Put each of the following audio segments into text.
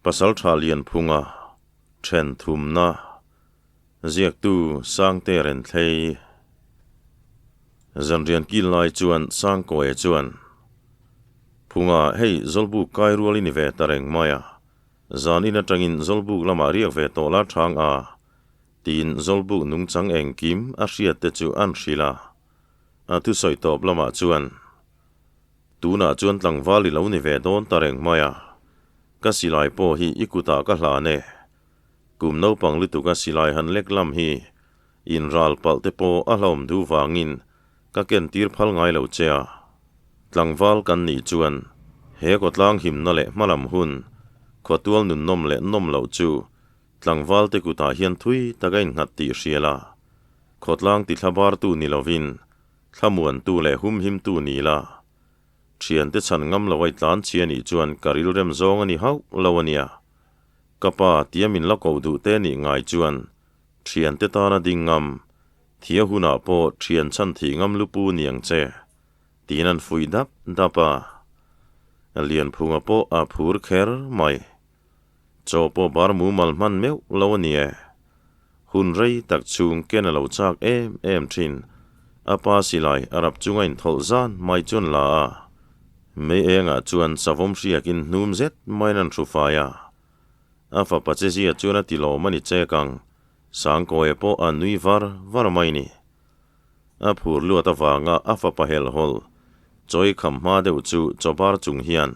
Pasaltha Lianphunga, Then thumna, Ziaktu Sangte Renthlei. Zanrian kil lai chuan Sangkawia chuan, Phunga, hei Zawlbuk kai rual i ni ve ta reng mai a, zanin atangin Zawlbuk lamah riak ve tawh la chang a, tiin Zawlbuk nungchang engkim a hriat te chu an hrilh a. A thusawi tawp lamah chuan, Tunah chuan tlangval i lo ni ve dawn ta reng mai a, ka silai pawh hi i kutah ka hlan e. Kum naupang lutuka silai han lek lam hi inral palh te pawh a hlauhawm duh vangin ka ken tir phal ngai lo che a. Tlangval kan nih chuan he kawtlang himna leh hmalam hun, khawtual nunnawm leh nawm loh chu tlangval te kutah hian thui tak a innghat tih hria la. Khawtlang tithlabartu ni lovin Thlamuantu leh humhimtu ni la, thiante chhan ngam lo ai tlan chi a nih chuan ka rilrem zawng a ni hauh lo a nia. Ka pa tia min la koh duh te nih ngai chuan thiante tana ding ngam, thia hunah pawh thian chhan thih ngam lupu ni ang che, tiin an fuih dap dap a. Lianphunga pawh a phur kher mai. Chaw pawh bar mumal hman meuh lo a ni e. Hun rei tak chhung ken a lo chak em em thin. A pa silai a rap chunga inthawlh zan mai chuan la a. Mei engah chuan savawm hriakin hnum zet maiin an hru fai a. A fapa che zia chuan a ti lawm a ni chek ang, Sangkawia pawh a nui var var mai ni. A phur luat avanga a fapa helhhawlh chawi kham hma deuh chu chaw bar chung hian,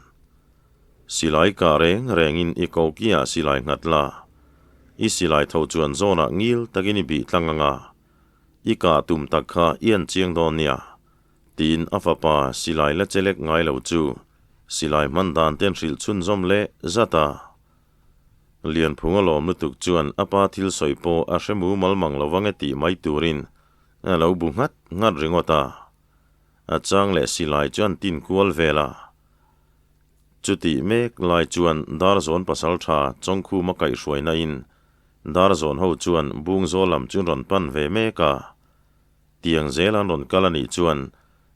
Silai kah reng rengin i kokiah silai nghat la, i silai tho chuan zawnah ngil takin i bih tlang anga, i kah tum tak kha i en chiang dawn nia, tiin a fapa silai la che lek ngai lo chu silai hman dan ten hrilh chhunzawm leh zat a. Lianphunga lawm lutuk chuan a pa thil sawi pawh a hre mumal mang lo vang e tih mai turin a lo bu nghat nghat ringawt a. A chang leh silai chuan tin kual vel a. Chutih mek lai chuan Darzawn pasaltha Chawngkhuma kaihhruaina in Darzawn ho chuan Bungzawl lam chu rawn pan ve mek a. Tiang zel an rawn kal a nih chuan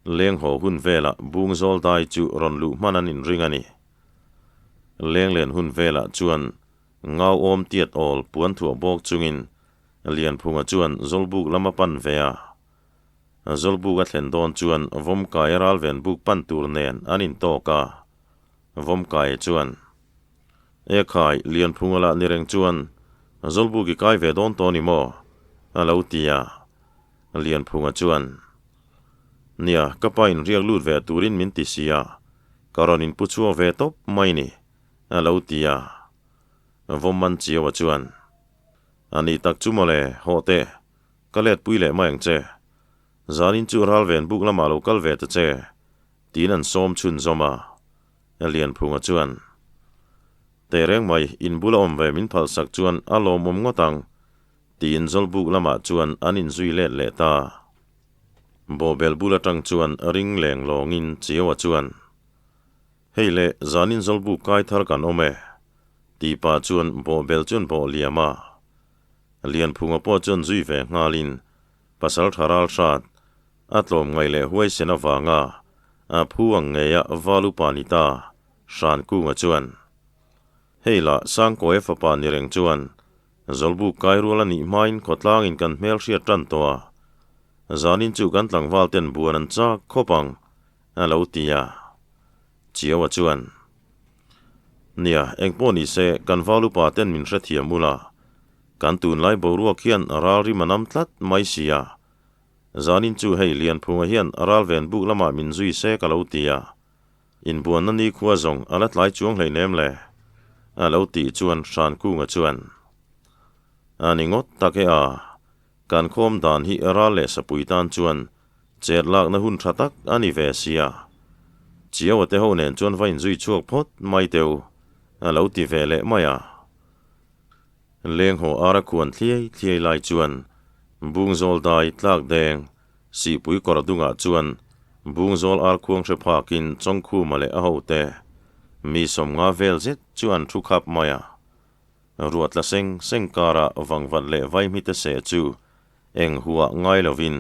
lenghaw hun velah Bungzawl dai chu rawn luh hman an inring a ni. Lenglen hun velah chuan ngauawm tiat awl puan thuah bawk chungin Lianphunga chuan Zawlbuk lam a pan ve a. Zawlbuk a thlen dawn chuan Vawmkaia ralven buk pan tur nen an intawk a. Vawmkaia chuan, E khai, Lianphunga lah ni reng chuan Zawlbuk i kai ve dawn tawh ni maw? a lo ti a. Lianphunga chuan, Nia, ka pa in riak lut ve turin min ti si a, ka rawn inpu chhuak ve tawp mai ni, a lo ti a. Vawmman Chiaua chuan, A ni tak chu mawle, hawh teh, ka let pui leh mai ang che. Zanin chu ralven buk lamah lo kal ve ta che, tiin an sawm chhun zawm a. Lianphunga chuan, Teh reng mai, in bula awm ve min phalsak chuan a lawmawm ngawt ang, tiin Zawlbuk lamah chuan an inzui let leh ta. Bawhbel bul atang chuan ring leng lawngin Chiaua chuan, Hei le, zanin Zawlbuk kai thar kan awm e, tih pah chuan bawhbel chuan bawh liam a. Lianphunga pawh chuan zui ve nghalin pasal tha ral hrat, a tlawm ngaih leh huaisen avanga a phu ang ngeia val upa ni ta, Hrankunga chuan, Hei lah Sangkawia fapa ni reng chuan Zawlbuk kai rual a nih hmain khawtlangin kan hmel hriat tan tawh a, zanin chu kan tlangval ten buan an chak khawp ang, a lo ti a. Chiaua chuan, Nia, engpawh ni se, kan val upa ten min hrethiam ula, kan tunlai boruak hian ral rim a nam tlat mai si a, zanin chu hei Lianphunga hian ral ven buk lamah min zui se ka lo ti a. Inbuanna nikhua zawng a la tlai chuang hleinem le? A lo tih chuan Hrankunga chuan, A ni ngawt tak e a, kan khawm dan hi ral leh sapui tan chuan chet lakna hun tha tak a ni ve sia. Chiaua te ho nen chuan va inzui chhuak phawt mai teh u, a lo ti ve leh mai a. Lenghaw ara khuan thliai thliai lai chuan Bungzawl dai tlak deng Sihpui kawr dungah chuan Bungzawl ar khuang hre phakin Chawngkhuma leh a hote mi 50 vel zet chu an thu khap mai a. Ruat tla seng seng karah vangvat leh vaihmite seh chu eng huah ngai lovin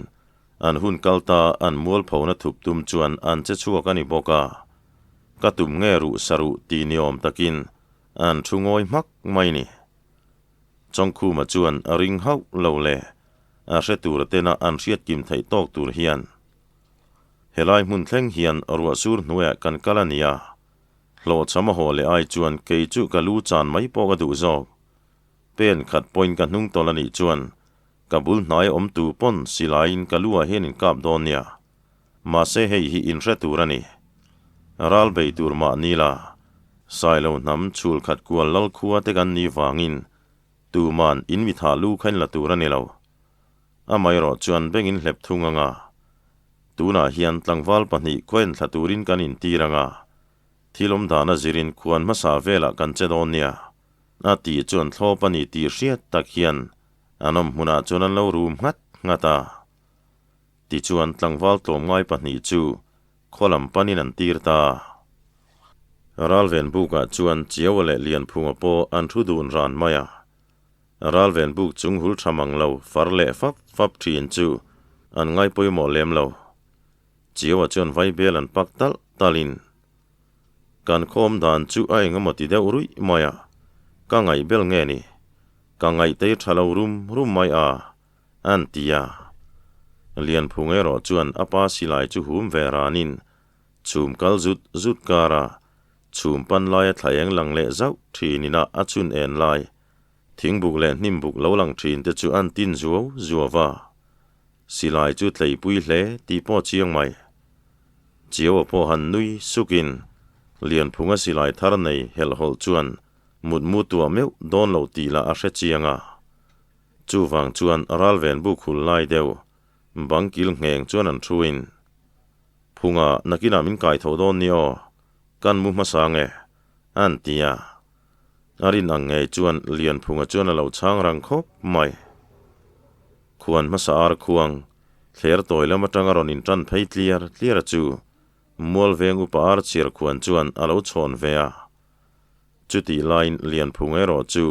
an hun kal ta an mualphona thup tum chuan an che chhuak a ni bawk a. Ka tum nge ruh sa ruh ti ni awm takin. An thu ngawi hmak mai ni. Chawngkhuma chuan a ring hauh lo le, a hre tur tena an hriat kim theih tawk tur hian. Helai hmun thleng hian ruah sur hnuaiah kan kal a nia. Hlawhchham a haw leh ai chuan kei chu ka lu chan mai pawh ka duh zawk. Pen khat pawhin ka hnung tawlh a nih chuan ka bul hnai awm tu pawn silaiin ka lu ah hian in kap dawn nia. Mahse hei hi in hre tur a ni. Ral bei tur mah ni la, Sailo hnam chhul khat kual lal khua te kan nih vangin tuman in mi thah lu kha in la tur a ni lo. Amaherawh chuan bengin hlep thung anga tunah hian tlangval pahnih khaw thla turin kan intir anga thil awm dana zirin khuan hmasa velah kan che dawn nia. A tih chuan thlawp a ni tih hriat tak hian an awm hmunah chuan an lo rum nghat nghat a. Tichuan tlangval tlawmngai pahnih chu khaw lam panin an tir ta. Ralven bukah chuan Chiaua leh Lianphunga pawh an thu dun ran mai a. Ralven buk chung hul tha mang lo far leh fap fap thin chu an ngai pawimawh lem lo. Chiaua chuan vaibel an pak talh talhin kan khawm dan chu a eng emaw ti deuh ruih mai a, ka ngaih bel nge ni? Ka ngaihtei tha lo rum rum mai a, An ti a. Lianphung erawh chuan a pa silai chu hum ve ranin chhum kal zut zut kara chhum pan laia thla eng lang leh zauh thin ina a chhun en lai thingbuk leh hnimbuk lo lang thin te chu an tin zuau zuau a. Silai chu tleipui hle tih pawh chiang mai. Chiaua pawh han nui sukin Lianphunga silai thar nei helhhawlh chuan mutmu tuah meuh dawn lo tih lah a hre chiang a. Chuvang chuan ralven buk hul lai deuh bang kil ngheng chuan an thuin, Phunga nakinah min kai tho dawn ni aw, kan mu hmasa nge? an ti a. A rin ang ngei chuan Lianphunga chuan a lo chhang rang khawp mai. Khuan hmasa ar khuang, thler tawi lam atanga rawn intan phei tliar tliar a chu Mualveng upa ar chhiar khuan chuan a lo chhawn ve a. Chutih laiin Lianphunga erawh chu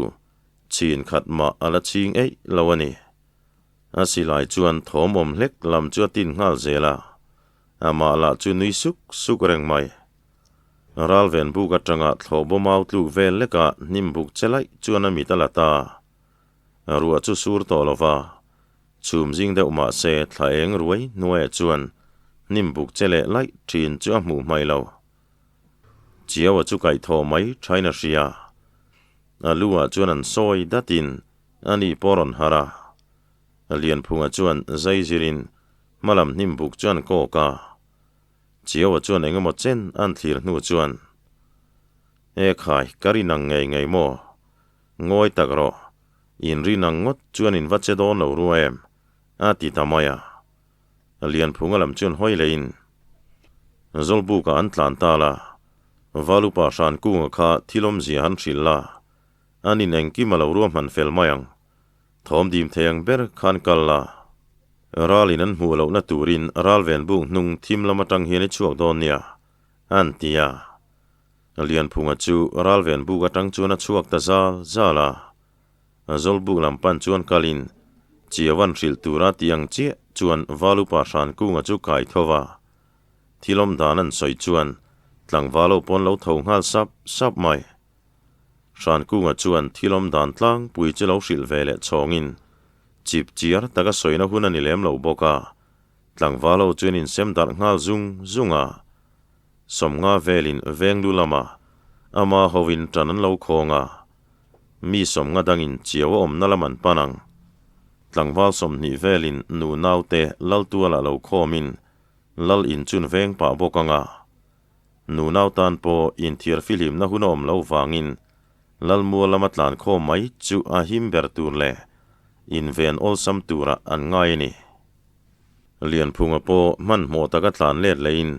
Chhin khat mah a la chhing eih lo a ni. A silai chuan thawm awm hlek lam chu a tin nghal zel a, amah lah chu nui suk suk reng mai. Ralven buk atanga thlawhbaw mau tluk vel leka hnim buk che laih chuan a mit a la ta. Ruah chu sur tawh lo va, chhum zing deuh mah se thla eng ruai hnuaiah chuan hnim buk che leh laih thin chu a hmuh hmaih lo. Chiaua chu kaihthawh mai thain a hria. A lu ah chuan an sawi datin a ni pawh rawn harh a. Lianphunga chuan zai zirin hmalam hnim buk chuan kawk a. Chiaua chuan eng emaw chen an thlir hnu chuan, E khai, ka rin ang ngei ngei maw? Ngawi tak rawh, in rin ang ngawt chuan in va che dawn lo rua em? a ti ta mai a. Lianphunga lam chuan hawi leiin Zawlbukah an tlan ta la, Valupa Hrankunga kha thil awmzia han hrilh la, an in engkim a lo ruahman fel mai ang. Thawm dim thei ang ber khan kal la. Ralin an hmuh lohna turin ralven buk hnung thim lam atang hian i chhuak dawn nia, an ti a. Lianphunga chu ralven buk atang chuan a chhuak ta zal zal a. Zawlbuk lam pan chuan kalin Chiavan hrilh tura ti ang chiah chuan Valupa Hrankunga chu kai tho va. Thil awm dan an sawi chuan tlangval ho pawn lo tho nghal sap sap mai. Hrankunga chuan thil awm dan tlangpui chu lo hrilh ve leh chhawngin chip chiar taka sawina hun a ni lem lo bawk a, tlangval ho chuan insem darh nghal zung zung a. Sawmnga velin venglu lama ama hovin ṭan an lo khawng a. Mi sawmnga dangin chiau a awmna lam an pan ang. Tlangval 20 velin nu naute lal tualah lo khawmin lal inchun veng pah bawk ang a. Nu nau tan pawh inthiar fihlimna hun a awm lo vangin lal mual lama tlan khawm mai chu a him ber tur leh inven awlsam turah an ngai a ni. Lianphunga pawh hmanhmawh taka tlan let lehin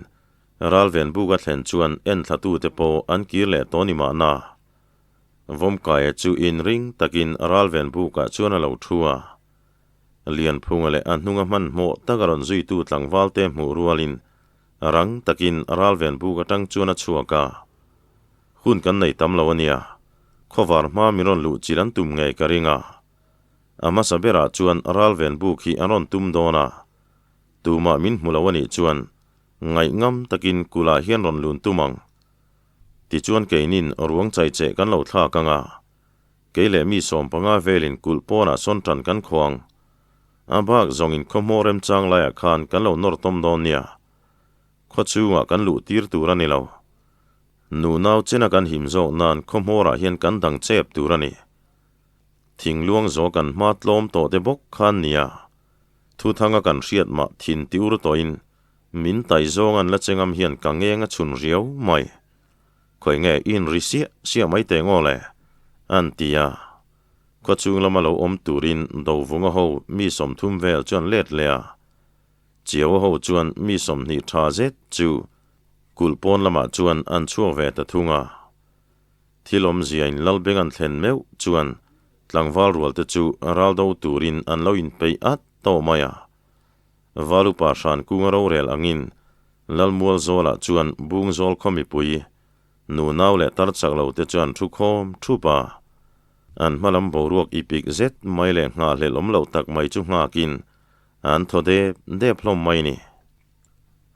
ralven buk a thlen chuan enthlatute pawh an kir leh tawh ni mahna. Vawmkaia chu inring takin ralven bukah chuan a lo thu a. Lianphunga leh a hnunga hmanhmawh taka rawn zuitu tlangvalte hmuh rualin rang takin ralven buk atang chuan a chhuak a. Hun kan nei tam lo a nia, khawvar hma min rawn luh chilh an tum ngei ka ring a. A hmasa berah chuan ralven buk hi an rawn tum dawn a, tumah min hmu lo a nih chuan ngaihngam takin kulh ah hian rawn lun tum ang. Tichuan keinin ruang chaicheh kan lo thlak ang a, kei leh mi 15 velin kulh pawnah sawn tan kan khuang. A bak zawngin khawhmawh remchang laiah khan kan lo nawr tawm dawn nia. Khaw chhungah kan luh tir tur a ni lo. Nu nau chena kan him zawk nan khawhmawrah hian kan dang chep tur a ni. Thingluang zawh kan hma tlawm tawh te bawk khan nia. Thuthanga kan hriat mah thin ti ur tawhin min tai zawng an la che ngam hian ka ngeng a chhun riau mai. Khawi nge i inri siah siah mai teh ngaw le? an ti a. Khaw chung lama lo awm turin Dovunga ho mi 30 vel chuan let leh a. Chiaua ho chuan mi 20 tha zet chu kulh pawn lamah chuan an chhuak ve ta thung a. Thil awmziain Lalbeng an thlen meuh chuan tlangval rual te chu ral do turin an lo inpeih at tawh mai a. Valupa hran kunga rorel angin Lalmual zawlah chuan bung zawl khaw mipui, nu nau leh tar chak lo te chuan thu khawm thup a. An hmalam boruak ipik zet mai leh nghahhlelh awm loh tak mai chu nghakin an thaw dep dep hlawm mai ni.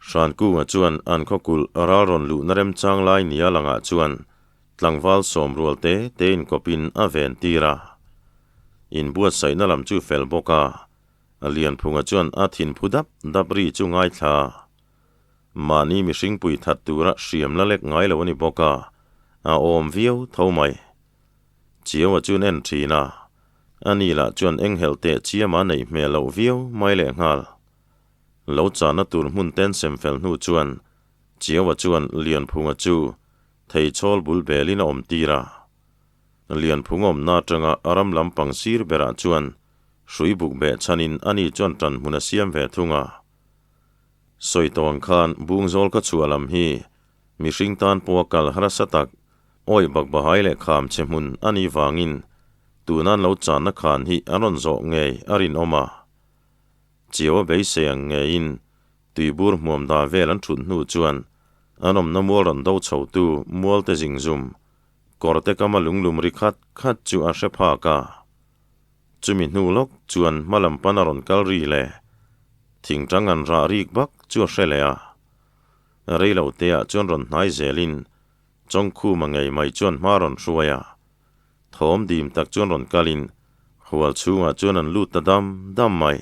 Hrankunga chuan an khawkulh ral rawn luhna remchang lai nia langah chuan tlangval 10 rual te te inkawpin a ven tir a. Inbuatsaihna lam chu fel bawk a, Lianphunga chuan a thinphu dap dap ri chu ngaithla. Mahni mihring pui that tura hriam la lek ngai lo a ni bawk a, a awm viau tho mai. Chiaua chuan en thin a, ani lah chuan enghelh teh chiama neih hmel loh viau mai lehnghal. Lo chahna tur hmun ten sem fel hnu chuan Chiaua chuan Lianphunga chu theichhawl bul belin a awm tir a. Lianphung awmna atanga a ram lampang sir berah chuan hrui buk beh chhanin ani chuan tan hmun a siam ve thung a. Sawi tawh ang khan Bungzawl ka chhuah lam hi mihring tan pawha kal harsa tak, awih bak bahai leh kham che hmun a nih vangin tunan lo chahna khan hi an rawn zawh ngei a rinawm a. Chiaua beisei ang ngeiin tuibur hmuam da vel an thut hnu chuan an awmna mual rawn do chhotu mualte zingzum kawrte kama lunglum ri khat khat chu a hre phak a. Chumi hnu lawk chuan hmalam pan a rawn kal ri le thingtang an rah rik bak chu a hre leh a. Reilo teah chuan rawn hnai zelin Chawngkhuma ngei mai chuan hma rawn hruai a. Thawm dim tak chuan rawn kalin hual chhungah chuan an lut ta dam dam mai.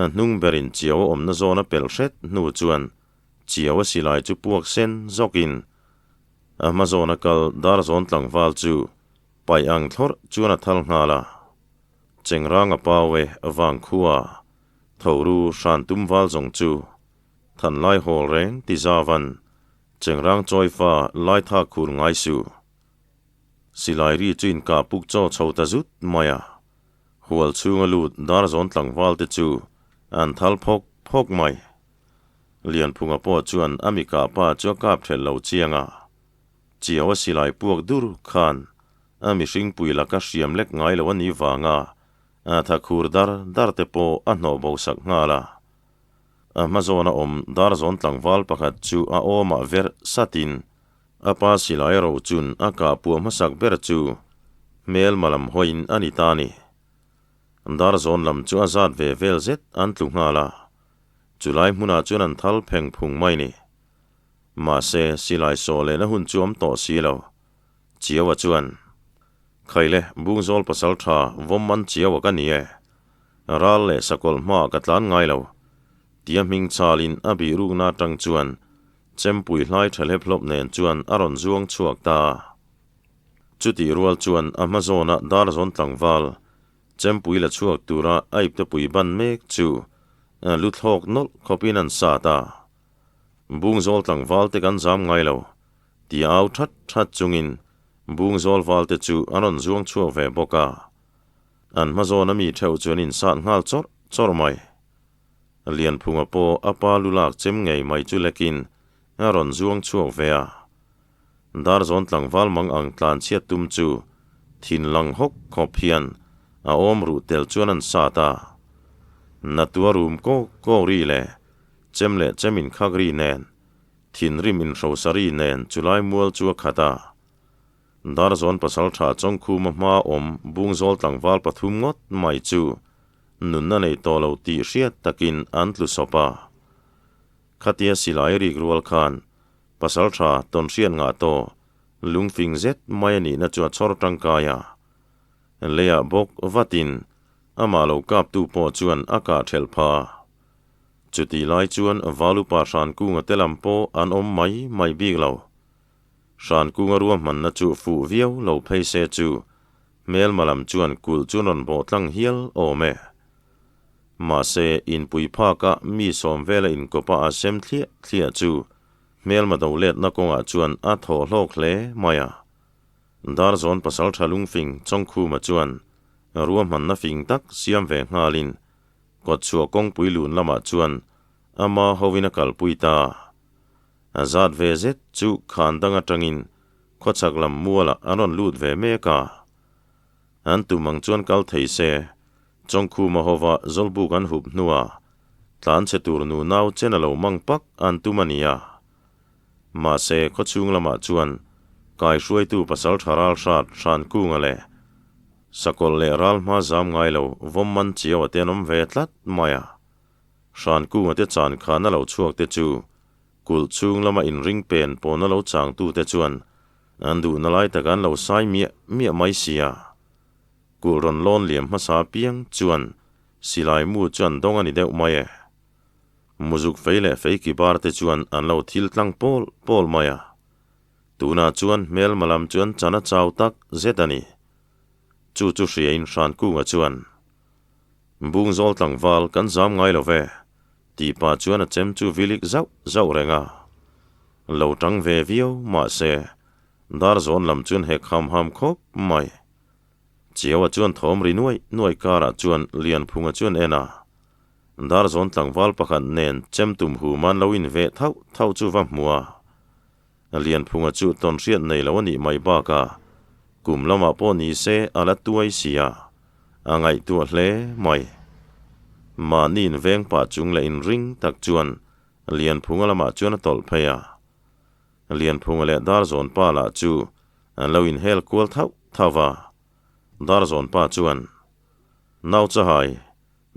A hnung berin chiau a awmna zawn a pelh hret hnu chuan chiau a silai chu puak sen zawkin a hma zawna kal dar zawn tlangval chu paih ang thlawrh chuan a thal nghal a. Chengrang a pau e vangkhua thoru hran tum val zawng chu than lai hawl reng ti zavan chengrang chawifa lai tha khur ngai su. Silai ri chu inkah puk chaw chho ta zut mai a. Hual chhunga lut dar zawn tlangval te chu an thal phawk phawk mai. Lianphunga pawh chuan a mi kah pa chu a kap thelh lo chiang a. Chiaua silai puak dur khan a mihring pui laka hriam lek ngai lo a nih vanga a tha khur dar dar te pawh a hnawh bo sak nghal a. A hma zawna awm dar zawn tlangval pakhat chu a awmah verh satin A pa silai ro chun a kah puah hmasak ber chu hmel malam hawiin a ni ta a ni. Dar zawn lam chu a zat ve vel zet an tlu nghal a, chulai hmunah chuan an thal pheng phung mai ni. Mahse, silai sawh lehna hun chu awm tawh si lo. Chiaua chuan, Khaile, Bungzawl pasal tha vawm man Chiaua ka ni e. Ral leh sakawlh hmaah ka tlan ngai lo. Tia hming chalin a bihrukna atang chuan Chempui hlai tha hlep hlawp nen chuan a rawn zuang chhuak ta a. Chutih rual chuan a hma zawna dar zawn tlangval, Chempui la chhuak tura a iptepui ban mek chu lu thlawk nawlh khawpin an sat a. Bungzawl tlangval te kan zam ngai lo, tia au that that chungin Bungzawl val te chu an rawn zuang chhuak ve bawk a. An hma zawna mi theuh chu an insat nghal chawrh chawrh mai. Lianphunga pawh a pa lu lak chem ngei mai chu lekin a rawn zuang chhuak ve a. Darzawn tlangval mang ang tlan chhiat tum chu thin lang hawk khawp hian a awm ruh tel chuan an sat a. Natua rum kawk kawk ri leh chem leh chem inkhak ri nen, thinrim inhrosa ri nen chulai mual chu a khat a. Darzawn pasaltha Chawngkhuma hma awm Bungzawl tlangval pathum ngawt mai chu nunna nei tawh lo tih hriat takin an tlu sawp a. Khatia silai rik rual khan Pasalṭha tawnhriat ngah tawh lungfing zet mai a nihna chu a chhawr tangkai a. Leiah bawk vatin amah lo kaptu pawh chuan a kah ṭhelh phah. Chutih lai chuan Valupa Hrankunga te lam pawh an awm mai mai bik lo. Hrankunga ruahmanna chu fuh viau lo phei se chu hmelma lam chuan kulh chu an rawn bawh tlang hial awm e. Mahse, inpui phaka mi sawm vela inkawpa a sem thliah thliah chu hmelma do letna kawngah chuan a thaw hlawk hle mai a. Darzawn pasaltha lungfing Chawngkhuma chuan ruahmanna fing tak siam ve nghalin kawtchhuah kawngpui lun lamah chuan ama hovin a kalpui ta. A zat ve zet chu khan dang atangin khawchhak lam mualah an rawn lut ve mek a. An tum ang chuan kal thei se, Chawngkhuma hova Zawlbuk an hup hnuah tlanchhe tur nu nau chen a lo mang pak an tum a nia. Mahse, khawchhung lamah chuan kaihruaitu pasal tha ral hrat Hrankunga leh Sakawlh leh ral hma zam ngai lo vawm man chiau a te an awm ve tlat mai a. Hrankunga te chan khan a lo chhuak te chu kulh chhung lama inring pen pawn a lo changtu te chuan an duhna lai tak an lo sai miah miah mai si a. Kulh rawn lawn liam hmasa apiang chuan silai mu chu an dawng a ni deuh mai e. Muzuk fei leh fei ki bar te chuan an lo thil tlang pawl pawl mai a. Tunah chuan hmelma lam chuan chan a chau tak zet a ni. Chu chu hriain Hrankunga chuan, Bungzawl tlangval kan zam ngai lo ve, tih pah chuan a chem chu vilik zauh zauh reng a. Lo tang ve viau mahse, Darzawn lam chuan hek ham ham khawp mai. Chiaua chuan thawm ri nuai nuai karah chuan Lianphunga chuan en a. Darzawn tlangval pakhat nen chem tum hu man lo in veh thauh thauh chu va hmu a. Lianphunga chu tawnhriat nei lo a nih mai bakah kum lamah pawh ni se a la tuai si a, a ngaihtuah hle mai. Mahni in veng pah chung leh in ring tak chuan Lianphunga lamah chuan a tawlh phei a. Lianphunga leh Darzawn pa lah chu an lo inhel kual thauh thauh a. Darzawn pa chuan, Nau chahai,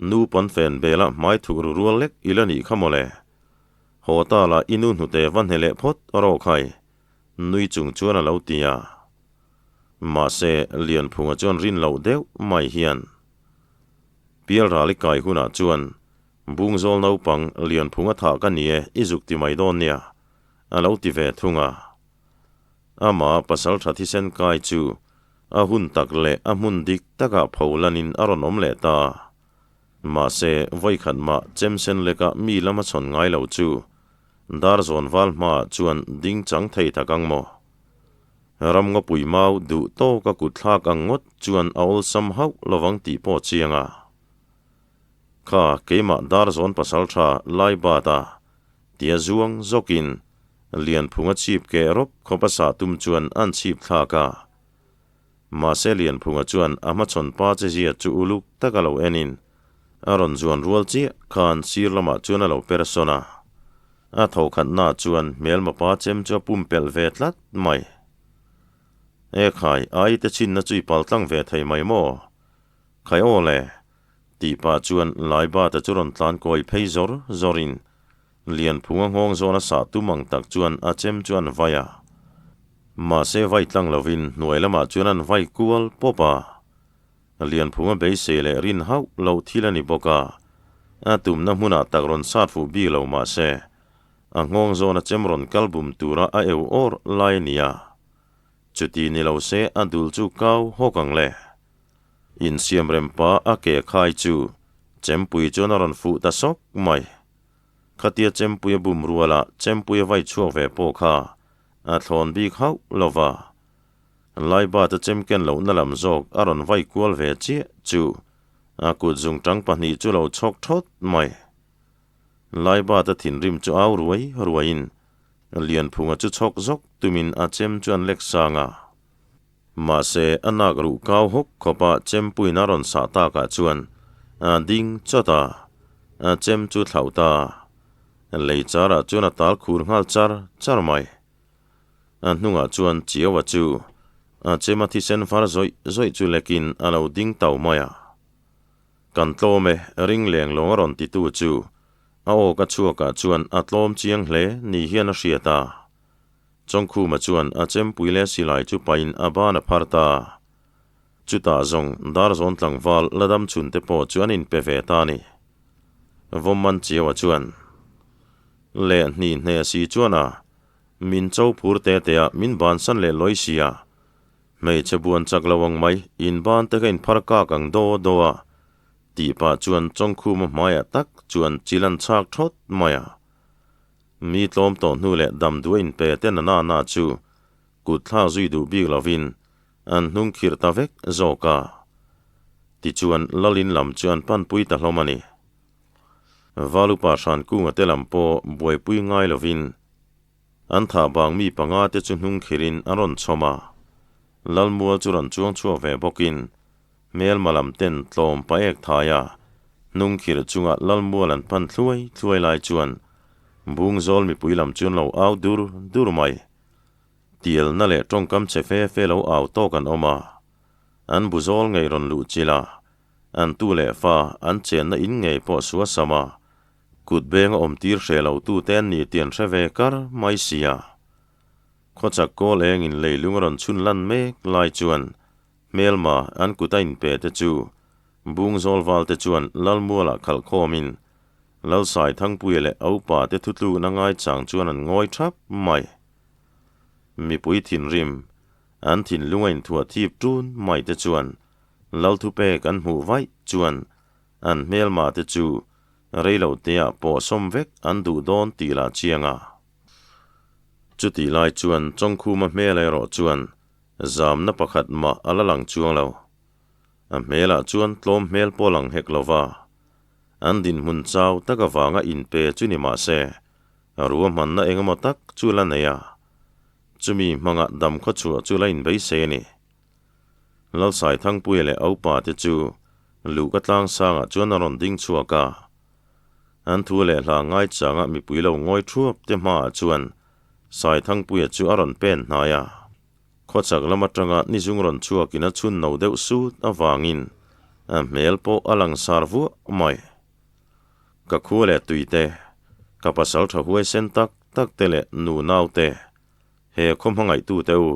Nu pawnfen bela hmai thuk ru rual lek i la nih kha mawle. Haw ta la i nu hnute va hne leh phawt rawh khai, nui chung chuan a lo ti a. Mahse, Lianphunga chuan rin loh deuh mai hian Pialral i kai hunah chuan Bungzawl naupang Lianphunga thah ka ni e i zuk ti mai dawn nia, a lo ti ve thung a. Amah pasal tha thisen kai chu A hun tak leh a hmun dik takah pho lanin a rawn awm leh ta. Mahse, vawikhat mah chemsen leka mi lama chhawn ngai lo chu Darzawn val hmaah chuan ding chang thei tak ang maw? Ramngawpui mau duh tawka kut thlak ang ngawt chuan a awlsam hauh lovang tih pawh chiang a. Kha keimah Darzawn pasaltha Laibata tia zuang zawkin Lianphunga chhip keh rawp khawp a sah tum chuan an chhip thlak a. Mahse Lianphunga chuan a hmachhawn pa che zia chu uluk tak a lo enin a rawn zuan rual chiah khan sir lamah chuan a lo per sawn a. A thawkhatna chuan hmelma pa chem chu a pumpelh ve tlat mai. E khai, ai te chhinna chu i pal tlang ve thei mai maw? Khai aw le! Tih pah chuan Laibata chu rawn tlan kawi phei zawr zawrin Lianphunga nghawng zawna sah tum ang tak chuan a chem chu an vai a. Mahse vai tlang lovin hnuai lamah chuan an vai kual pawp a. Lianphunga beisei leh rin hauh loh thil a ni bawk a, a tumna hmunah tak rawn sat fuh bik lo mahse a nghawng zawna chem rawn kal bum tura a eu awr lai a ni a. Chuti ni lo se a dul chu kau hawk ang le. Insiamrem pa a ke khai chu chempui chuan a rawn fuh ta sawk mai. Khatia chempui a bum ruala chempui a vai chhuak ve pawh kha a thlawn bik hauh lo va. Laibata chem ken lohna lam zawk a rawn vai kual ve chiah chu a kut zungtang pahnih chu lo chhawk thawt mai. Laibata thinrim chu au ruai ruaiin Lianphunga chu chhawk zawk tumin a chem chu an lek sang a. Mahse, a nak ruh kau hawk khawpa chempuiin a rawn sah takah chuan a ding chawt a, a chem chu thlauh ta. Lei charah chuan a tal khur nghal char char mai. A hnungah chuan Chiaua chu a chem a thisen far zawih zawih chu lekin a lo ding tau mai a. Kan tlawm e, ring leng lawng a rawn titu chu a aw ka chhuakah chuan a tlawm chiang hle ni hian a hriat a. Chawngkhuma chuan a chempui leh silai chu pahin a ban a phar ta. Chutah zawng Darzawn tlangval la dam chhun te pawh chu an inpe ve ta a ni. Vawmman Chiaua chuan leh hni hne si chuan a min cho phur te te a min bansan leh lawi si a, hmeichhe buan chak lo ang mai in ban te kha in phar kak ang daw daw a tih pah chuan Chawngkhuma hmaiah tak chuan chil an chhak thawt mai a. Mi tlawm tawh hnu leh damduai inpe te na na na chu kut thlak zui duh bik lovin an hnung khirh ta vek zawk a. Tichuan Lalin lam chu an panpui ta hlawm a ni. Valupa Hrankunga te lam pawh buaipui ngai lovin an thah bang mi panga te chu hnung khirhin an rawn chhawm a. Lalmual chu rawn chuang chhuak ve bawkin hmelma lam ten tlawm paek thai a, hnung khirh chunga Lalmual an pan thluai thluai lai chuan Bungzawl mipui lam chu an lo au dur dur mai. Tialna leh tawngkam che fe fe lo au tawk an awm a, an bu zawl ngei rawn luh chilh a, an tu leh fa an chenna in ngei pawh sua sam a, kut benga awm tir hreh lo tu te an ni tih an hre ve kar mai si a. Khawchak kawl engin leilung a rawn chhun lan mek lai chuan hmelma an kut a inpe te chu Bungzawl val te chuan Lalmualah khalh khawmin Lalsai Thangpuia leh a upa te thutlukna ngaichang chuan an ngawi thap mai. Mipui thinrim, an thinlung a inthuah thip tun mai te chuan Lalthupek an hmuh vaih chuan an hmelma te chu reilo teah pawh sawm vek an duh dawn tih lah chiang a. Chutih lai chuan Chawngkhuma hmel erawh chuan zamna pakhat mah a la lang chuang lo. A hmelah chuan tlawm hmel pawh lang hek lo va, an dinhmun chau tak avanga inpe chu ni mah se, Ruahmanna engemaw tak chu la nei a, chumi hmanga dam khawchhuah chu la inbeisei a ni. Lalsai Thangpuia leh Aupa te chu luhka tlang sangah chuan a rawn ding chhuak a. An thu leh hla ngaichanga mipui lo ngawi thuap te hmaah chuan Sai Thangpuia chu a rawn pen hnai a. Khawchak lam atanga nizung rawn chhuakin a chhun no deuh sut avangin a hmel pawh a lang sar vuah mai. Ka khua leh tui te, ka pasal tha huaisen tak tak te leh nu nau te, he khaw hmangaihtu te u,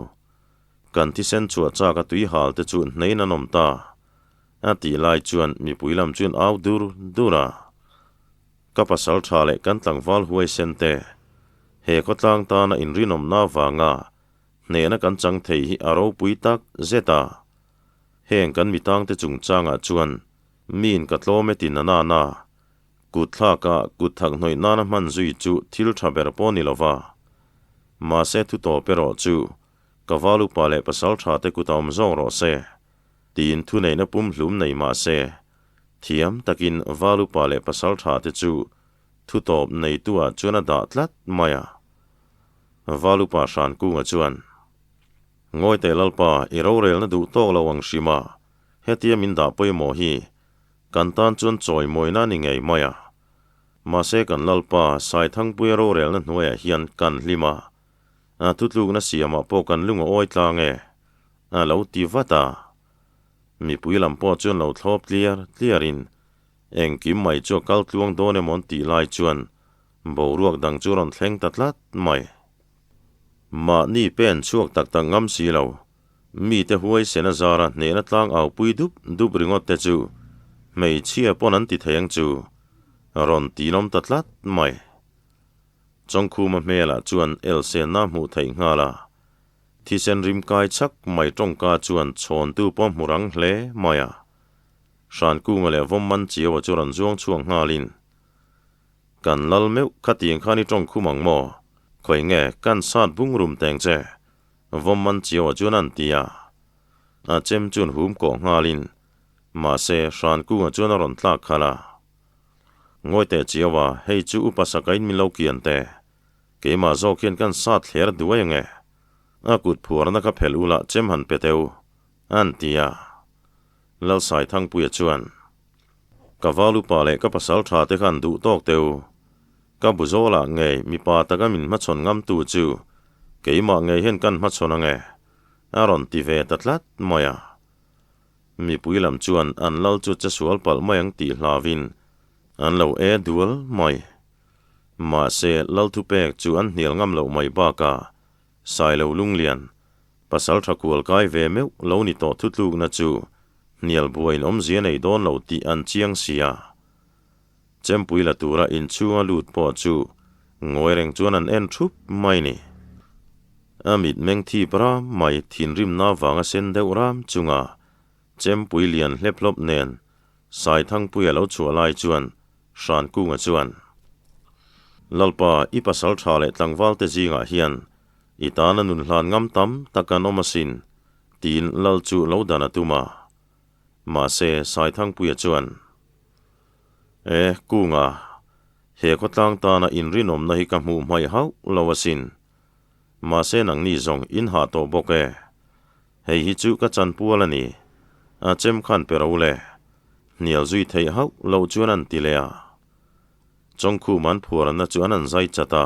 kan thisen chhuah chak a tui hal te chu hnein an awm ta, a tih lai chuan mipui lam chuan au dur dur a. Ka pasal tha leh kan tlangval huaisen te, he khawtlang tana inrinawmna avanga hnehna kan chang thei hi a ropui tak zet a. Heng kan mitangte chungchangah chuan Miin ka tlawm e ti na na na, kut thlaka kut thak hnawih nana hman zui chu thil tha ber pawh ni lo va. Mahse thu tawp erawh chu ka val upa leh pasal tha te kut a awm zawk rawh se, tiin thuneihna pumhlum nei mah se, thiam takin val upa leh pasal tha te chu thu tawp neituah chuan a dah tlat mai a. Val upa Hrankunga chuan, Ngawi teh Lalpa, i rorelna duh tawk lo ang hrim a, Hetia min dah pawimawh hi kan tan chuan chawimawina a ni ngei mai a. Mahse kan Lalpa Saithangpuia rorelna hnuaiah hian kan hlim a, a thutlukna siamah pawh kan lung a awi tlang e, a lo ti vat a. Mipui lam pawh chuan lo thlawp tliar tliarin engkim mai chu a kal tluang dawn emaw an tih lai chuan boruak dang chu a rawn thleng ta tlat mai. Mahni pen chhuak tak tak ngam si lo. Mite huaisen a zara hnehna tlang au pui dup dup ringawt te chu hmeichhia pawn an ti thei ang chu rawn tinawm ta tlat mai. Chawngkhuma hmelah chuan elsenna a hmuh theih nghal a, thisen rim kai chak mai tawngka chuan chhawntu pawh a hmu rang hle mai a. Hrankunga leh Vawmman Chiaua chu rawn zuang chhuak nghalin, Kan lal meuh khatiang khan i tawngkhum ang maw? Khawi nge kan sat bung rum teng che? Vawmman Chiaua chuan an ti a. A chem chuan hum kawh nghalin, mahse, Hrankunga chuan a rawn tlak khalh a. Ngawi teh Chiaua, hei chu upa sakain min lo kian teh. Keimah zawk hian kan sat thler duai ange. A kut phuarna kha phelh ula chem han pe teu, an ti a. Lalsai Thangpuia chuan, Ka val upa leh ka pasal tha te khan duh tawk teu. Ka bu zawlah ngei mipa taka min hmachhawn ngamtu chu keimah ngei hian kan hmachhawn ange, a rawn ti ve ta tlat mai a. Mipui lam chuan an lal chu che sual palh mai ang tih hlauhin an lo e dual mai. Mahse, lal thupek chu an hnial ngam loh mai bakah. Sailo Lunglian, pasal tha kual kai ve meuh lo ni tawh thutlukna chu hnial buaiin awmzia nei dawn lo tih an chiang si a. Chempui la tura inchhunga lut pawh chu ngawi reng chuan an en thup mai ni. A mitmeng thip ram mai thinrimna vanga sen deuh ram chunga Chempui lian hlep hlawp nen Saithangpuia lo chhuah lai chuan Hrankunga chuan, Lalpa, i pasal tha leh tlangval te zingah hian i tana nun hlan ngam tam tak an awm asin, tiin Lal chu lo dan a tum a. Mahse, Saithangpuia chuan, E, Kunga, he khawtlang tana inrinawmna hi ka hmuh hmaih hauh lo asin. Mahse, nangni zawng in hah tawh bawk e. Hei hi chu ka chanpual a ni. A chem khan pe ro le. Hnial zui theih hauh loh chuan an ti leh a. Chawngkhum an phuaranna chu an an zai chat a.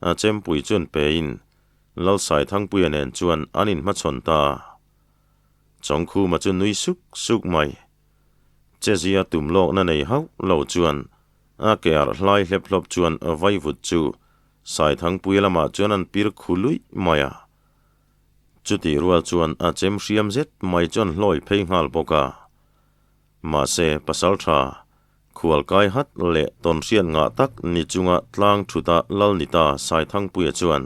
A chempui chuan pein Lalsaithangpuia nen chuan an inhmachhawn ta a. Chawngkhuma chu nui suk suk mai. Chezia tum lawkna nei hauh lo chuan a ke arh hlai hlep hlawp chuan vaivut chu Saithangpuia lamah chuan an pir khu luih mai a. Chutih rual chuan a chem hriam zet mai chuan hlawi phei nghal bawk a. Mahse, pasal tha, khual kai hat leh tawnhriat ngah tak ni chunga tlang thuta lal ni ta Saithangpuia chuan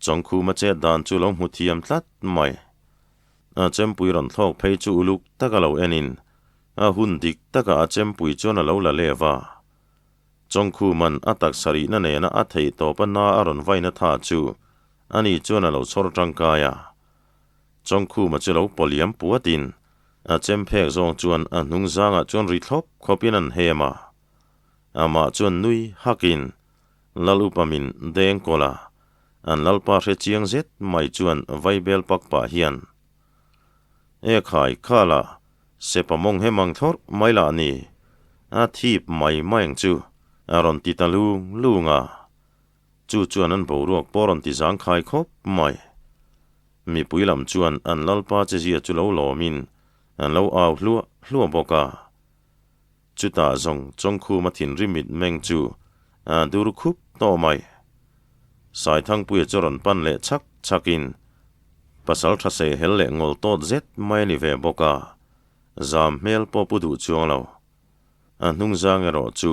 Chawngkhuma chet dan chu lo hmu thiam tlat mai. A chempui rawn thlawk phei chu uluk taka lo enin a hun dik taka a chempui chuan a lo la lev a. Chawngkhuman a taksa rihna nena a theih tawpa na a rawn vaina tha chu Ani chuan a lo chhawr tangkai a. Chawngkhuma chu lo pawliam puatin a chem phek zawng chuan a hnung zangah chuan ri thlawp khawpin an hem a. Amah chuan nui hakin Lal upa min deng kawl a, an lalpa hre chiang zet mai chuan vaibel pak pah hian, E khai, khala, sepa mawng hem ang thlawrh mai lah ni, a thip mai mai ang chu, a rawn ti ta lung lung a. Chu chuan an boruak pawh rawn ti zangkhai khawp mai. Mipui lam chuan an lalpa chezia chu lo lawmin an lo au hluah hluah bawk a. Chutah zawng Chawngkhuma thinrim mit meng chu a dur khup tawh mai. Saithangpuia chu rawn pan leh chhak chhakin pasal tha sei hel leh ngawl tawt zet mai a ni ve bawk a, zam hmel pawh pu duh chuang lo. A hnungzang erawh chu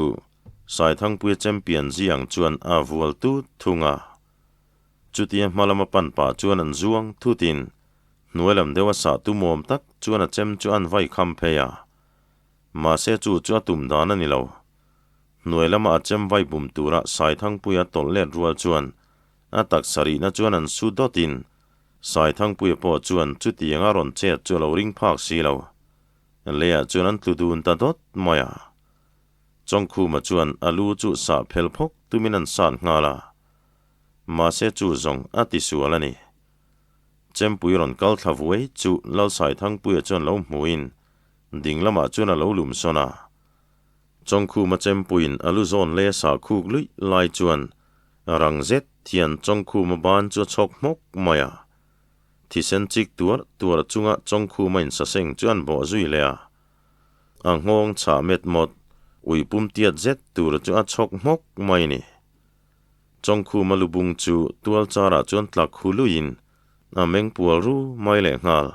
Saithangpuia champion ziang chuan a vual tut thung a. Chutia hma lama pan pah chuan an zuang thutin hnuai lam deuha sah tumawm tak chuan a chem chu an vai kham phei a. Mahse chu chu a tum dan a ni lo. Hnuai lama a chem vai bum tura Saithangpuia tawlh let rual chuan a taksa rihna chuan an su dawtin Saithangpuia pawh chuan chutianga rawn chet chu a lo ring phak si lo. Leiah chuan an tlu dun ta dawt mai a. Chawngkhuma chuan a lu chu sah phel phawk tumin an sat nghal a. Mahse chu zawng a ti sual a ni. Chempui rawn kal thla vuai chu Lalsaithangpuia chuan lo hmuin ding lamah chuan a lo lum sawn a. Chawngkhuma chempuiin a lu zawn leh a sah khuk luih lai chuan rang zet hian Chawngkhuma ban chu a chhawk hmawk mai a. Thisen chik tuar tuar chunga Chawngkhuma insaseng chu an bawh zui leh a. A nghawng chhah met mawt, ui pum tiat zet tur chu a chhawk hmawk mai ni. Chawngkhuma lubung chu tual charah chuan tlak hu luiin a meng pual ru mai leh nghal.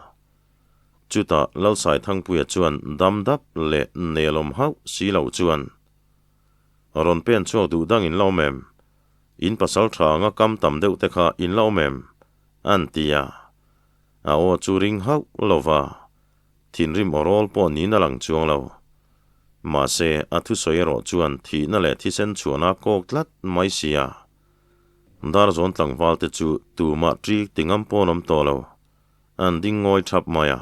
Chutah Lalsaithangpuia chuan dam dap leh nelawm hauh si lo chuan, Rawn pen chhuak duh dang in la awm em? In pasal tha anga kam tam deuh te kha in la awm em? an ti a. A aw chu ring hauh lo va. Thinrim aw rawl pawh niin a lang chuang lo. Mahse, a thusawi erawh chuan thihna leh thisen chhuahna a kawk tlat mai si a. Darzawn tlangval te chu tumah ṭik ti ngam pawn awm tawh lo. An ding ngawi ṭhap mai a.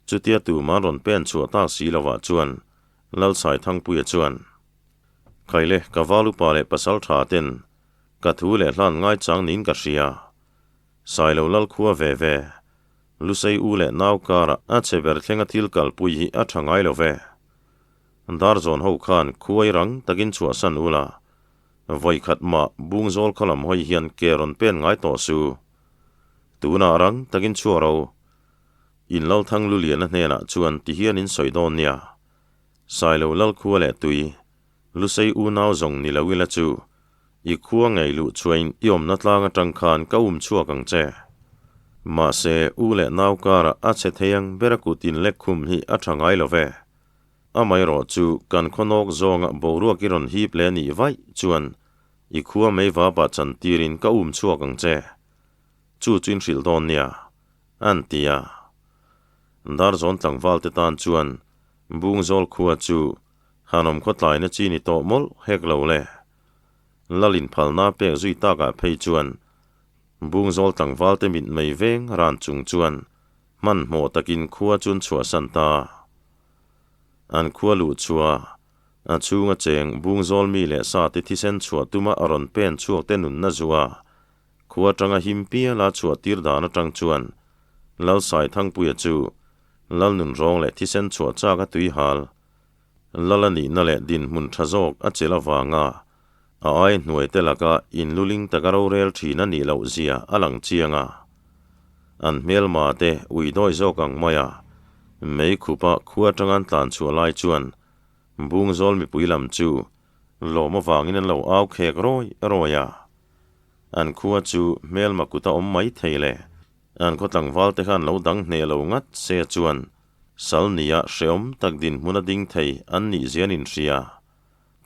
Chutia tumah rawn pen chhuah tak si lovah chuan Lalsaithangpuia chuan, Khaile, ka val upa leh pasal ṭha ten ka thu leh hlan ngaichang niin ka hria. Sailo Lalkhua ve ve. Lusei u leh nau karah a chhe ber thlenga thil kalpui hi a tha ngai lo ve. Darzawn ho khan khuai rang takin chhuahsan ula, vawikhat mah bungzawl khaw lam hawi hian ke rawn pen ngai tawh su. Tunah rang takin chhuak ro. In Lalthang Luliana hnenah chuan tihian in sawi dawn nia. Sailo Lalkhua leh tui, Lusei unau zawng ni lo ila chu. I khua ngei luh chuain i awmna tlang atang khan ka um chhuak ang che. Mahse, u leh nau karah a chhe thei ang ber a kut in lek khum hi a tha ngai lo ve. Amaherawh chu kan khaw nawk zawnga boruak i rawn hip leh nih vaih chuan i khua mei vapa chan tirin ka um chhuak ang che. Chu chu in hrilh dawn nia, an ti a. Darzawn tlangval te tan chuan Bungzawl khua chu Hanawm khawtlaina chi ni tawh mawlh hek lo le. Lal inphalna pek zui takah phei chuan Bungzawl tlangval te mit mei veng ran chung chuan hmanhmawh takin khua chu an chhuahsan ta. An khua luh chua a chhunga cheng Bungzawl mi leh sa te thisen chhuah tuma a rawn pen chhuak te nunna zuah khua atanga him piala chhuah tir dan atang chuan Lalsai Thangpuia chu Lal nunrawng leh thisen chhuah chak a tui hal. Lal a nihna leh dinhmun tha zawk a chelh avanga a ai hnuai te laka inluling taka rorel thin a nih loh zia a lang chiang a. An hmelma te ui dawi zawk ang mai a, mei khupa khua atanga an tlan chhuah lai chuan Bungzawl mipui lam chu lawm avangin an lo au khek rawi rawi a. An khua chu hmelma kut a awm mai thei le. An khaw tlangval te khan lo dang hneh lo ngat se chuan Sal nia hreawm tak dinhmun a ding thei an nih zian in hria.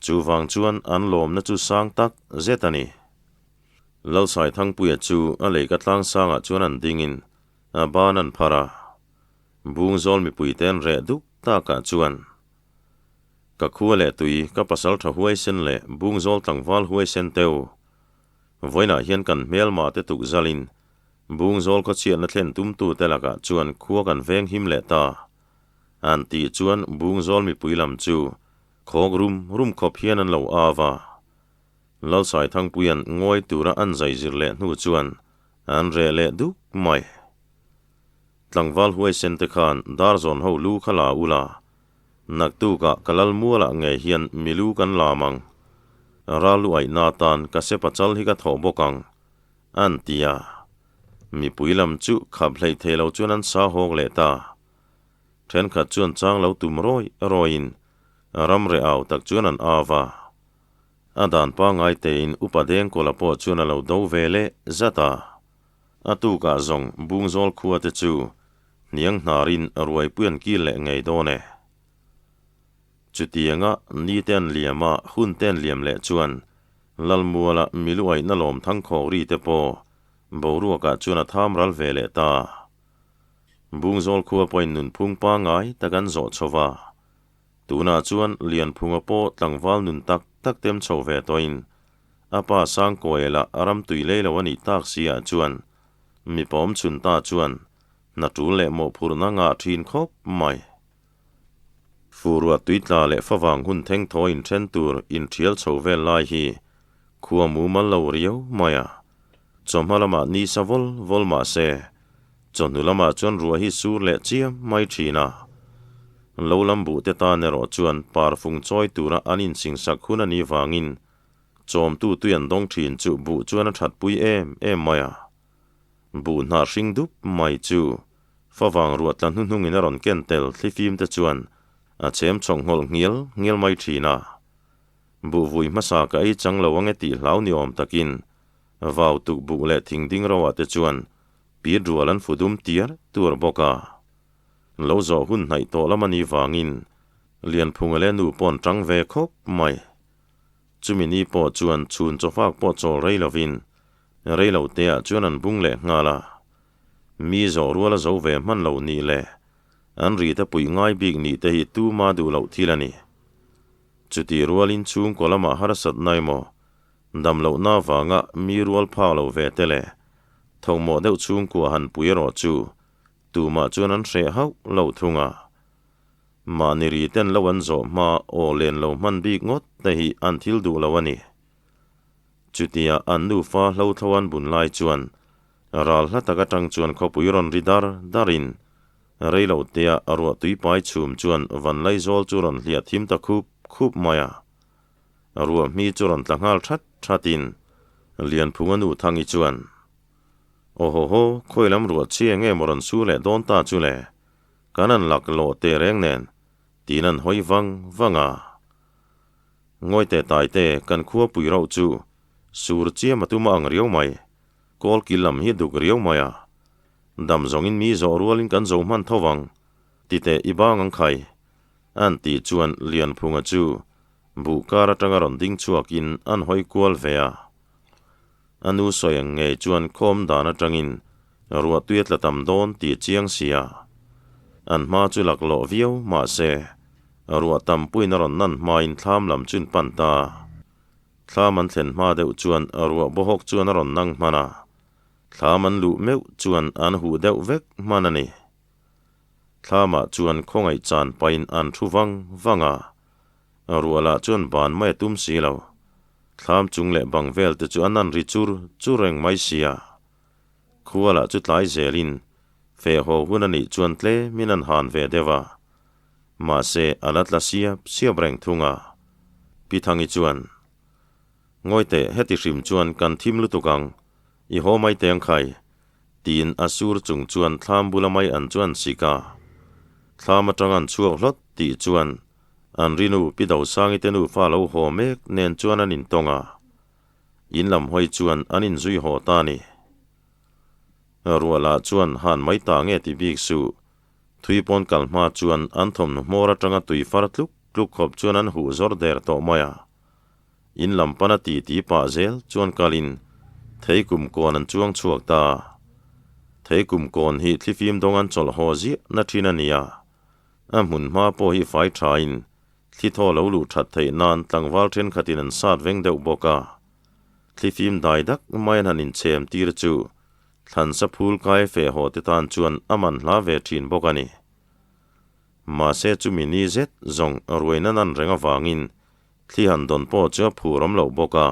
Chuvang chuan an lawmna chu sang tak zet a ni. Lalsaithangpuia chu a leika tlang sangah chuan an dingin a ban an phar a. Bungzawl mipuite an reh duk takah chuan Ka khua leh tui ka pasal tha huaisen leh Bungzawl tlangval huaisen teu. Vawiinah hian kan hmelma te tukzalin Bungzawl khaw chhiatna thlen tumtute lakah chuan khua kan veng him leh ta. An tih chuan Bungzawl mipui lam chu khawk rum rum khawp hian an lo au a. Lalsai Thangpuia'n ngawi tura an zai zir leh hnu chuan an reh leh duk mai. Tlangval huaisen te khan Darzawn ho lu kha la ula, naktukah ka lal mualah ngei hian milu kan lam ang. Ral lu aihna atan ka sepa chal hi ka thawh bawk ang. An ti a. Mipui lam chu khap hleih thei lo chuan an sa hawk leh ta. Thenkhat chuan chang lo tum rawi rawiin ram reh au tak chuan an au a. A dan pangngai tein Upa Dengkawla pawh chuan a lo do ve leh zat a. A tukah zawng Bungzawl khua te chu hniang hnarin ruaipui an kil leh ngei dawn e. Chutianga ni te an liam a, hun te an liam leh chuan Lalmuala miluaihna lawm thangkhawk ri te pawh boruakah chuan a tham ral ve leh ta. Bungzawl khua pawhin nunphung pangngai tak an zawh chho va. Tunah chuan Lianphunga pawh tlangval nun tak tak tem chho ve tawhin a pa Sangkawia lah ram tui lei lo a nih tak si ah chuan mipa awm chhun ta chuan hna tul leh mawhphurhna ngah thin khawp mai. Furuah tuitla leh favang hun theng thaw inthen tur inthial chho vel lai hi khua mumal lo riau mai a. Chawhma lamah ni sa vawl vawl mah se, chawhnu lamah chuan ruah hi sur leh chiam mai thin a. Lo lam buh te tan erawh chuan parfung chawi tura an insingsak hun a nih vangin chawmtu tui an dawng thin chu buh chuan a thatpui em em mai a. Buh hnah hring dup mai chu Favang ruah tla hnuhnungin a rawn ken tel thlifim te chuan a chem chhawk nghawlh nghial nghial mai thin a. Buh vui hmasa ka ei chang lo ange tih hlau ni awm takin vau tuk buk leh thing ding roah te chuan pit rual an fu dum tiar tuar bawk a. Lo zawh hun hnaih tawh lam a nih vangin Lianphunga leh nu pawh an tang ve khawp mai. Chumi ni pawh chuan chhun chawfak pawh chawl rei lovin rei lo teah chuan an bung leh nghal a. Mi zawh rual a zo ve hman lo nih le, an ri te puih ngai bik nih te hi tuma duh loh thil a ni. Chuti rualin chhungkaw lamah harsat na emaw, dam lohna avanga mi rual phak lo ve te leh thawkmawh deuh chhungkua han pui erawh chu tumah chuan an hreh hauh lo thung a. Mahni ri ten lo an zawh hma aw len lo hman bik ngawt te hi an thil duh lo a ni. Chutia an nufa hlo thlo an bun lai chuan Ral hla tak atang chuan khawpui rawn ri dar dar in rei lo tea a ruah tui pai chhum chuan van laizawl chu rawn hliah thim ta khup khup mai a. Ruah hmi chu rawn tla nghal that that in Lianphunga nu Thangi chuan, Aw haw haw, khawi lam ruah chi enge maw rawn su leh dawn ta chu le, kan an lak lawh teh reng nen, tiin an hawi vang vang a. Ngawi teh tai te, kan khua pui rauh chu. Sur chiam a tum a ang riau mai. Kawl kil lam hi duk riau mai a. Dam zawngin mi zawh rualin kan zo hman tho vang. Ti teh i bang ang khai. An tih chuan Lianphunga chu buh kar atanga rawn ding chhuakin an hawi kual ve a. A nu sawi ang ngei chuan khawm dan atangin ruah tui a tla tam dawn tih chiang sia. An hma chu laklawh viau mahse ruah tam puiin a rawn nan hmain thlam lam chu in pan ta. Thlam an thlen hma deuh chuan ruah bawhawk chuan a rawn nang hman a, thlam an luh meuh chuan an huh deuh vek hman a ni. Thlamah chuan khawngaih chan pahin an thu vang vang a, ruah lah chuan ban mai a tum si lo. Thlam chung leh bang vel te chu an an ri chur chur reng mai sia. Khua lah chu tlai zelin feh haw hun a nih chuan tlemin an han ve deuh a. Mahse, a la tla siap siap reng thung a. Pi Thangi chuan, Ngawi teh, heti hrim chuan kan thim lutuk ang, i haw mai teng khai, tiin a sur chung chuan thlam bula mai an chu an sik a. Thlam atang an chhuak hlawt tih chuan an rinu Pi Dosangi te nufa lo haw mek nen chuan an intawng a. In lam hawi chuan an inzui haw ta a ni. Ruah lah chuan han mai ta nge ti bik suh. Thui pawn kal hma chuan an thawmhnaw hmawr atanga tui far tluk tluk khawp chuan an huh zawr der tawh mai a. In lam pana ti ti pah zel chuan kalin thei kum kawn an chuang chhuak ta. Thei kum kawn hi thlifim dawng an chawlh haw ziah na thin a nia. A hmun hma pawh hi fai thain thli thaw lo luh that theih nan tlangval thenkhatin an sat veng deuh bawk a. Thlifim dai dak mai an han inchhem tir chu Thlansa phul kai feh haw te tan chuan a man hla ve thin bawk a ni. Mahse chumi ni zet zawng ruaina nan reng avangin thli han dawn pawh chu a phur awm loh bawk a.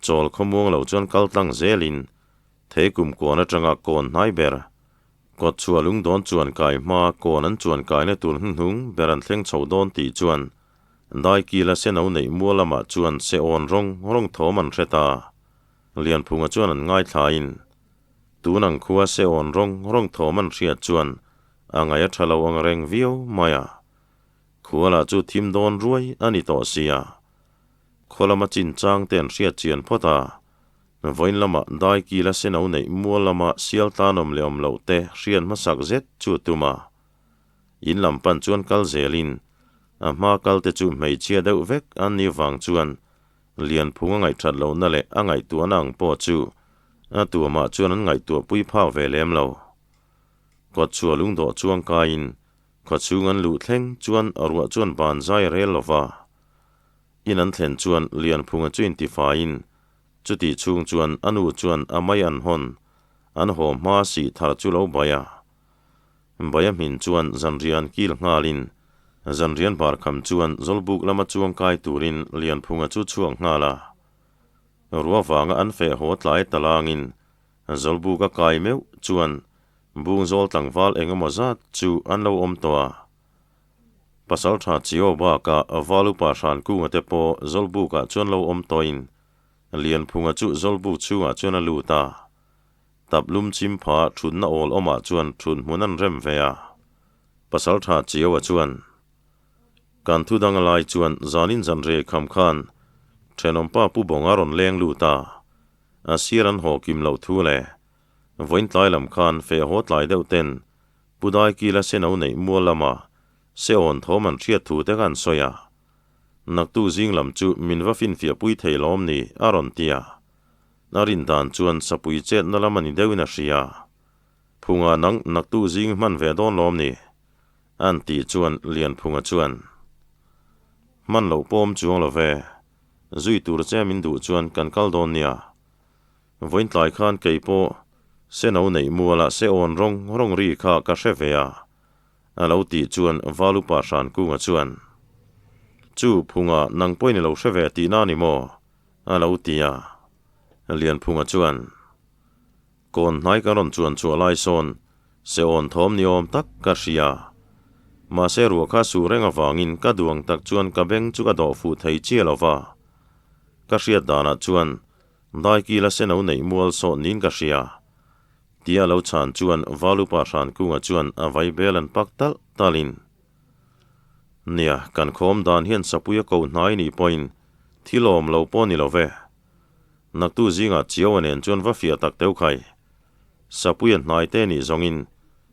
Chawl khawmuang lo chuan kal tlang zelin thei kum kawn atanga kawn hnai ber kawt chhuah lung dawn chuan kai hma kawn an chuan kaina tur hnuhnung ber an thleng chho dawn tih chuan daikila seno neih mual lamah chuan se awn rawng rawng thawm an hre ta. Lianphunga chuan an ngaithlain, tun ang khua se awn rawng rawng thawm an hriat chuan a ngaih a tha lo ang reng viau mai a. Khua lah chu thim dawn ruai a ni tawh sia. Khaw lama chinchang te an hriat chian phawt a, vawiin lama dai kila seno neih mual lama sial tlanawm leh awm loh te hriat hmasak zet chu a tum a. In lam pan chuan kal zelin, a hma kal te chu hmeichhia deuh vek an nih vang chuan Lianphung a ngaihthat lohna leh a ngaihtuahna ang pawh chu a tuamah chuan an ngaihtuahpui phak ve lem lo. Kawtchhuah lungdawh chuang kaiin khawchhung an luh thleng chuan ruah chuan ban zai a rel lo va. In an thlen chuan Lianphunga chu intifaiin chutih chhung chuan a nu chuan a mai an hawn an haw hma sih thar chu lo bai a. Bai a hmin chuan zanrian kil nghalin zanrian bar kham chuan Zawlbuk lama chuang kai turin Lianphunga chu chhuak nghal a. Ruah vanga an feh haw tlai talangin Zawlbuk a kai meuh chuan Bungzawl tlangval eng emaw zat chu an lo awm tawh a. Pasaltha Chio bakah Valupa Hrankunga te pawh Zawlbukah chuan lo awm tawhin Lianphunga chu Zawlbuk chhungah chuan a lut a. Tap lum chim pha thutna awl awmah chuan thut hmun an rem ve a. Pasal tha Chiaua chuan, Kan thu dang lai chuan zanin zan rei kham khan thenawmpa Pu Bawnga rawn leng lut a, a sir an haw kim loh thu le vawiin tlai lam khan feh haw tlai deuh ten Pu Daikila seno neih mual lama se awn thawm an hriat thu te kha an sawi a. Naktu zing lam chu min va finfiah pui thei lawm ni a rawn ti a. A rin dan chuan sapui chetna lam a ni deuhin a hria. Phunga nang naktu zing hman ve dawn lawm ni? An tih chuan Lianphunga chuan, Hman loh pawm chuang lo ve. Zui tur che min duh chuan kan kal dawn nia. Vawiin tlai khan kei pawh seno neih mualah se awn rawng rawng ri kha ka hre ve a, a lo tih chuan Valupa Hrankunga chuan, Chu Phunga nang pawhin i lo hre ve tihna a ni maw? A lo ti a, Lianphunga chuan, Kawn hnai ka rawn chuan chhuah lai sawn se awn thawm ni awm tak ka hria. Mahse ruah kha su reng avangin ka duang tak chuan ka beng chu ka dawh fuh thei chiah lo va. Ka hriat danah chuan daikila seno neih mual sawh niin ka hria. Tia lo chhan chuan Valupa Hrankunga chuan a vai bel an pak talh talhin, Nia, kan khawm dan hian sapui a ko hnai nih pawhin thil awm lo pawh ni lo ve. Naktu zingah Chiaua nen chuan va fiah tak teuh khai. Sapuia hnai te nih zawngin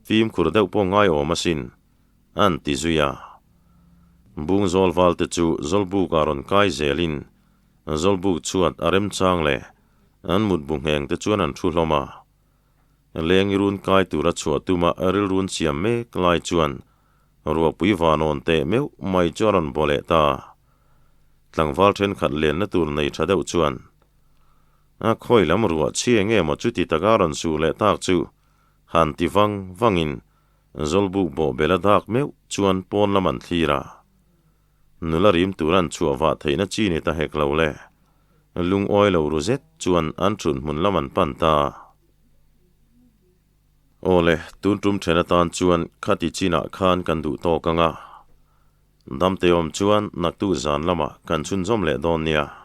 fimkhur deuh pawh ngai awm asin, an ti zui a. Bung zawl val te chu Zawlbuk ah rawn kai zelin Zawlbuk chhuat a remchang leh an mutbu ngheng te chuan an thu hlawm a. Lengi run kai tura chhuah tuma rilrun siam mek lai chuan ruahpui vanawn teh meuh mai chu a rawn baw leh ta. Tlangval thenkhat lenna tur nei tha deuh chuan a khawi lam ruah chhia nge maw chuti taka rawn suh leh tak chu han ti vang vangin Zawlbuk bawh bela dak meuh chuan pawn lam an thlir a. Nula rim tur an chhuah vah theihna chi ni ta hek lo le. Lungawi lo ru zet chuan an thut hmun lam an pan ta. Aw le, tun tum then atan chuan khati chinah khan kan duh tawk ang a. Damte awm chuan naktuk zan lamah kan chhunzawm leh dawn nia.